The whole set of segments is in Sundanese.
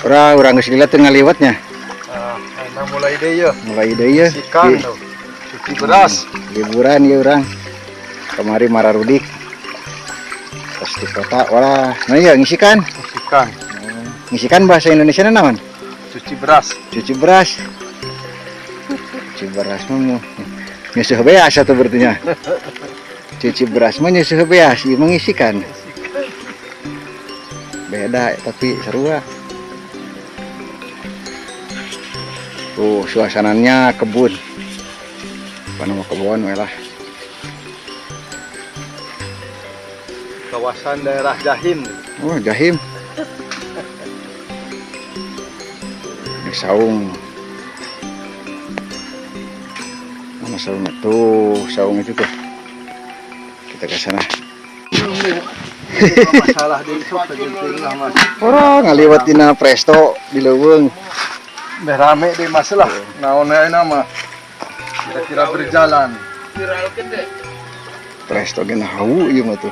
Ora, urang geus lila teu ngaliwatnya. Ah, nah mulai deui ya. Mulai deui ya. Sikan tuh. Cuci beras. Liburan ya urang. Kemari mararudik. Pas di kota ora. Nah iya ngisikan. Ngisikan. Ngisikan bahasa Indonesia naon? Cuci beras. Cuci beras. Cuci beras mah nyusuh beas atau berartinya. Cuci beras mah nyusuh beas, ieu mah ngisikan. Beda tapi seru ah. Tuh suasananya kebun. Apa nama kebun we lah. Kawasan daerah Jahim. Oh, Jahim. Ini saung. Mana saungnya? Tuh, saung itu tuh. Kita ke sana. Masalah di sok teh lah Mas. Ora ngaliwat dina Presto di leuweung. Beh rame deh Mas lah. Naon aya nama. Kira-kira berjalan. Presto ge hawu ieu mah tuh.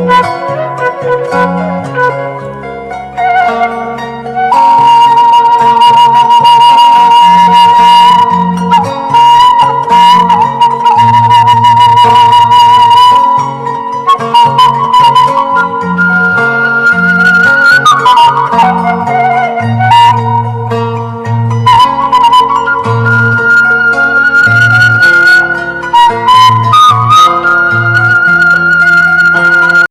Thank you.